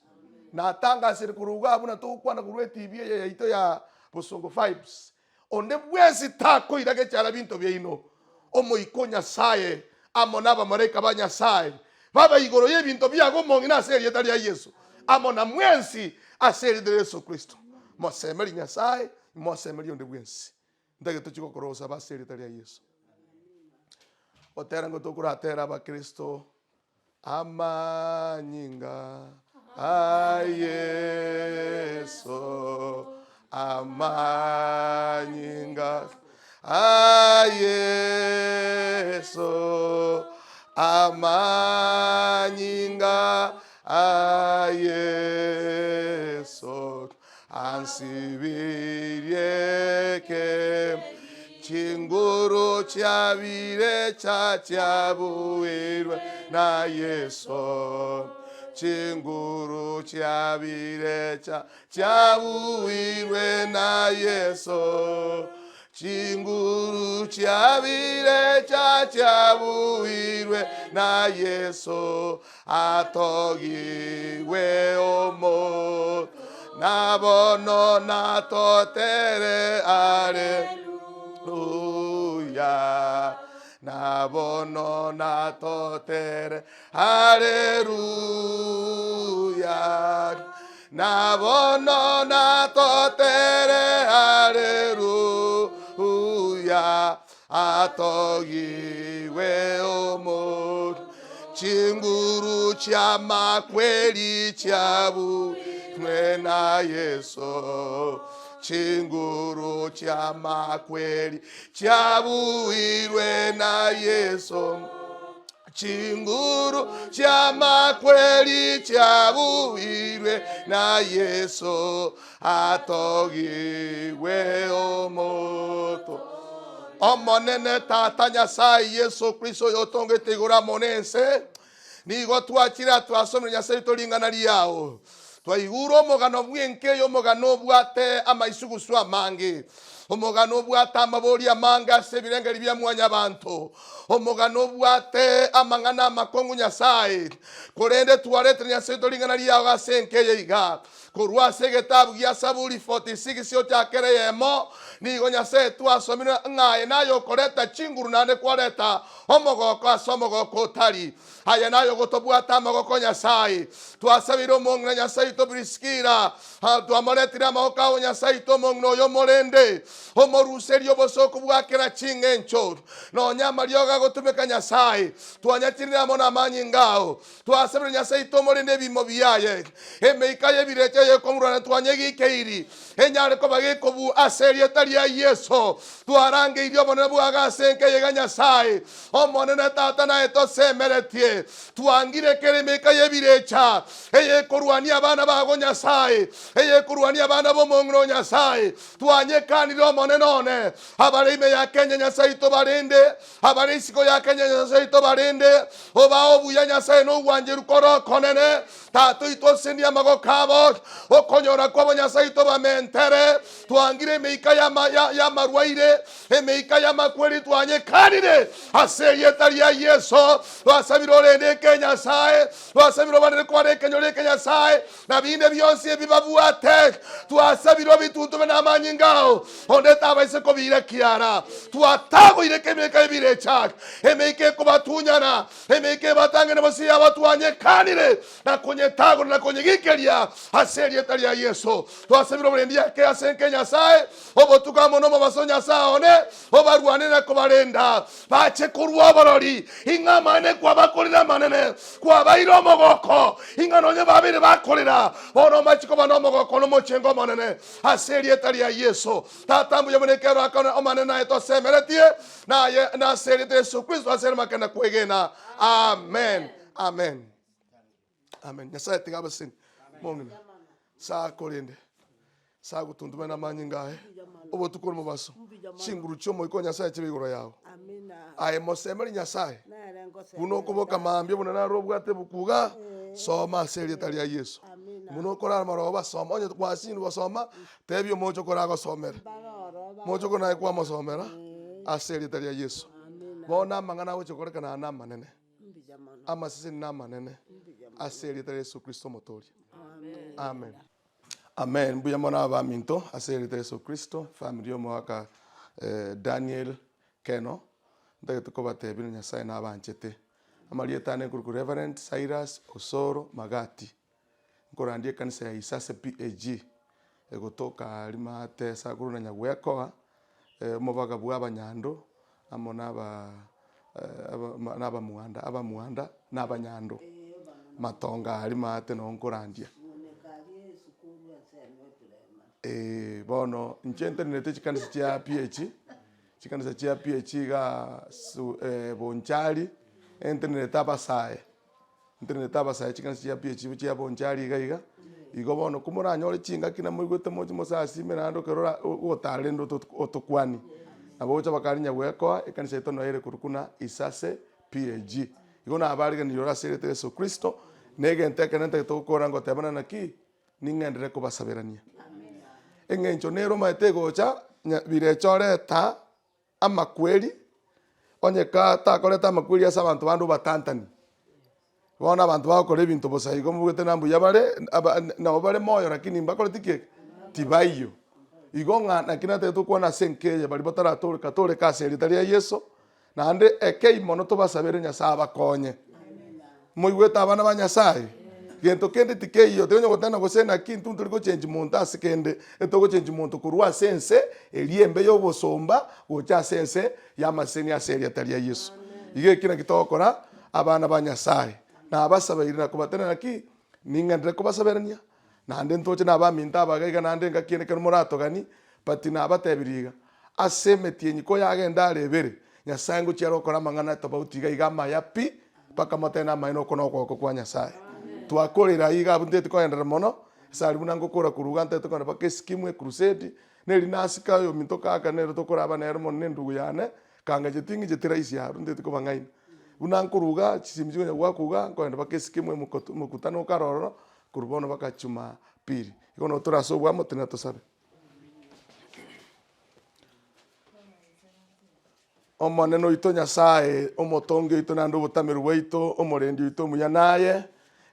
Natangasire korwa igaa buna togokwana korwa etibi eye yaito ya Bosongo Vibes, Onde bwensi takoira gechara binto biaino, Omoika o Nyasae amo nabamalaika ba Nyasae babe igoro y'ebinto biago omong'ina ase erieta ria Yeso, amo na mwensi ase erieta ria Yeso Kristo. Mosemerie Nyasae, imosemerie onde bwensi. Ntagete tochie gokora ogosaba ase erieta ria Yeso. Gotera ngo tokoratera abakristo Amanyinga a Yeso, amanyinga a Yeso, amanyinga a Yeso, Ansibirie ke chinguru chiabire chachiabuirwe na Yeso. Chinguru chiabire chachiabuirwe na Yeso. Chinguru chiabire chachiabuirwe na Yeso. Atogigwe omoto, na bono natotere Aleluya. Na bono natotere Aleluya. Na bono natotere Aleluya. Atogigwe omoto, chinguru chi'amakweri chiabuirwe na Yeso. Chinguru chi'amakweri chiabuirwe na Yeso. Chinguru chi'amakweri chiabuirwe na Yeso. Atogigwe omoto. Omonene Tata Nyasae Yeso Kristo oyotongete igoro amo nense, nigo twachire twasomire Nyasae oito ring'ana riao. Twaigure omogano bw'enka eye, omogano obwate amaisugusu amange, omogano obwate amabori amange ase ebirengeri bia mwanyabanto, omogano obwate amang'ana amakong'u Nyasae. Korende twaretire Nyasae oito ring'ana riao ase enka eye iga. Korwa ase egetabu gia Saburi 46 ochakere eyemo, nigo Nyasae twasomire ng'a aye naye okoreta chinguru naende kwareta omogoko ase omogoko otari. Aye naye ogotobwata amagoko Nyasae. Twasabeire omong'ina Nyasae oito Priskila, twamoretire amagoko ao Nyasae oito omong'ina oyo omorende, omoruserie obosooku bwa kera ching'encho, nonya amariogo agotumeka Nyasae. Twanyachirire amo namanyinga ao. Twasabire Nyasae oito omorende ebiimo biaye, emeika y'ebirecha eyekomorwania twanyegikeiri, enyare koba gekobua ase erieta ria Yeso. Twarangeirie obonene bwago ase enka eye iga Nyasae, Omonene Tata naye tosemeretie. Twangire kera emeika y'ebirecha eyekorwania abana bago Nyasae, eyekorwania abana b'omong'ina o Nyasae. Twanyekanire Omonene one, abare ime ya Kenya Nyasae oito barende, Abare isiko ya Kenya Nyasae oito barende, obae obuya Nyasae na ogwancheru kore okonene. Tata oito osenie amagoko abo, okonyora kwabo Nyasae oito bamentere. Twangire emeika y'amarwaire, emeika y'amakweri twanyekanire ase erieta ria Yeso. Twasabire orende eke Nyasae, twasabire obanere kobare ekenyoro eke Nyasae, na binde bionsi ebi babwate. Twasabire obituntube namanyinga ao, onde tabaise kobiira kiara. Twatagoire emeika y'ebirecha, emeika ekobatunyana, emeika ebatang'ene bosio yabo twanyekanire na konyetagora na konyegikeria ase. Ase erieta ria Yeso twasabire oborendi ake ase enka Nyasae, obotuko amo nomobaso Nyasae one, obarwane na kobarenda, bache korua oborori, ing'a amaene kwabakorire amanene, kwabaire omogoko, ing'a nonye babeire bakorera, bono mbache koba nomogoko nomochengo omonene. Ase erieta ria Yeso. Tata mbuya mono ekero akana omanene naye tosemeretie, naye nase erieta ria Yeso Kristo ase erimo akenda kwegena. Amen. Amen. Amen. Nyasaye tiga abaseni. Mong'ina. Saa korende. Saa gotuntumana na amanyinga aye. Obotuko nomobaso. Chinguru chi'omoika o Nyasaye chibe igoro yao. Aye mosemeri Nyasaye. Buna okoboka mambia buna naro obwate ebuku iga, soma ase erieta ria Yeso. Buna okorara marogoba soma, onye gwasindwa gosoma, tebia omochokoro agosomere. Mochokoro naye kwamosomera ase erieta ria Yeso. Bono amang'ana agochia korekana aya namanene. Amaseseni namanene ase erieta ria Yeso Kristo Omotoria. Amen. Amen. Mbuya mono abaminto ase erieta ria Yeso Kristo, family y'omogaka Daniel Keno, ntagete kobatebia buna Nyasaye nabanchete. Amarieta ane nkorokwa Reverend Cyrus Osoro Magati, nkorandia ekanisa ya Isase PAG, egotoka aria maate ase akorwa na Nyagwekoa, omobaga bwa abanyando amo na aba na abamwanda abamwanda na abanyando, matongo aria maate noo nkorandia. Bono inche ntenerete chikanisa chia PAG. Chikanisa chia PAG igaa su Bonchari, entenerete abasae, ntenerete abasae chikanisa chia PAG chia Bonchari iga iga, igo bono komoranyore chingaki namoigwete moche mosasime naende ekero ora ogotara rende otokwanie. Nabo ogocha bakare Nyagwekoa, ekanisa yaito noyo ere korokwa buna Isase PAG. Igo nabaariganirie ore ase erieta ria Yeso Kristo, na egento ekenene ntagete gokora ngotebana naki, Ning'enderere kobasaberania. Eng'encho nere omanyete egocha, nya birecha oreta amakweri, onye ka takoreta amakweri ase abanto bande obatantani. Bono abanto bagokora ebinto bosa igo mobwate na mbuya bare, aba nabo bare moyo lakini mbakoreti ki? Tibaiyo. Igo ng'a naki natagete gokwana ase enka eye baria bataratoreka toreka ase erieta ria Yeso, Naende ekei mono tobasabere Nyasae abakonye. Moigwete abana ba Nyasae? Gento kende tikeiyo, tonya goteba gose naki intwe ntori gochengi monto ase kende, etogochengi monto korwa ase ense eria embe y'obosomba gocha ase ense y'amaseseni ase erieta ria Yeso. Iga eki naki togokora abana ba Nyasae. Nabasabeire na kobatenena naki, ning'enderere kobasaberania, naende ntoche na abaminto abaga iga naende engaki ende ekero moratogani, but nabatebirie iga, Ase emetienyi koyagenda are ebere, Nyasae ngochia are gokora amang'ana tofauti iga iga amaya pi, mpaka motebe namaene oko nokogoko kwa Nyasae. Twakorire ayio iga abwo ntagete kogenderera mono, ase aria buna ngokora korwa iga ntagete kogenda mpaka esikimu ecrusade, neri nasike oyominto kaka nere tokoraba nere mono na endugu yane, kangacheti ng'icheti rahisi aro ntagete kobang'aina. Buna nkorwa iga chisimi chikonya goakwa iga, nkogenda mpaka esikimu emokoto omokutano okare ororo, korwa bono mpaka jumapili. Igo nabo tore ase oboamo tena tosabe. Omonene oito Nyasae, omotongi oito naende obotamero bwaito, omorendi oito omuya naye,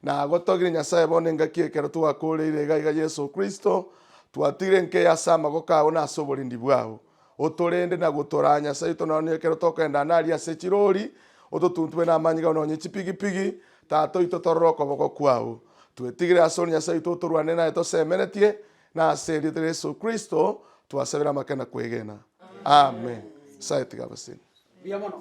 nagotogire Nyasae bono engaki ekero twakoreire iga iga Yeso Kristo, twatigire nkeye ase amaboko ao na ase oborendi bwao. Otorende na gotoraa Nyasae oito nonya ekero tokogenda naria ase chirori, ototuntube namanyinga ao nonya chipigipigi, Tata oito torore okoboko kwao. Twetigire asore Nyasae oito otorwane naye tosemeretie, Na ase erieta ria Yeso Kristo twasabire amake na kwegena. Amen. Nyasae tiga abaseni. Mbuya mono.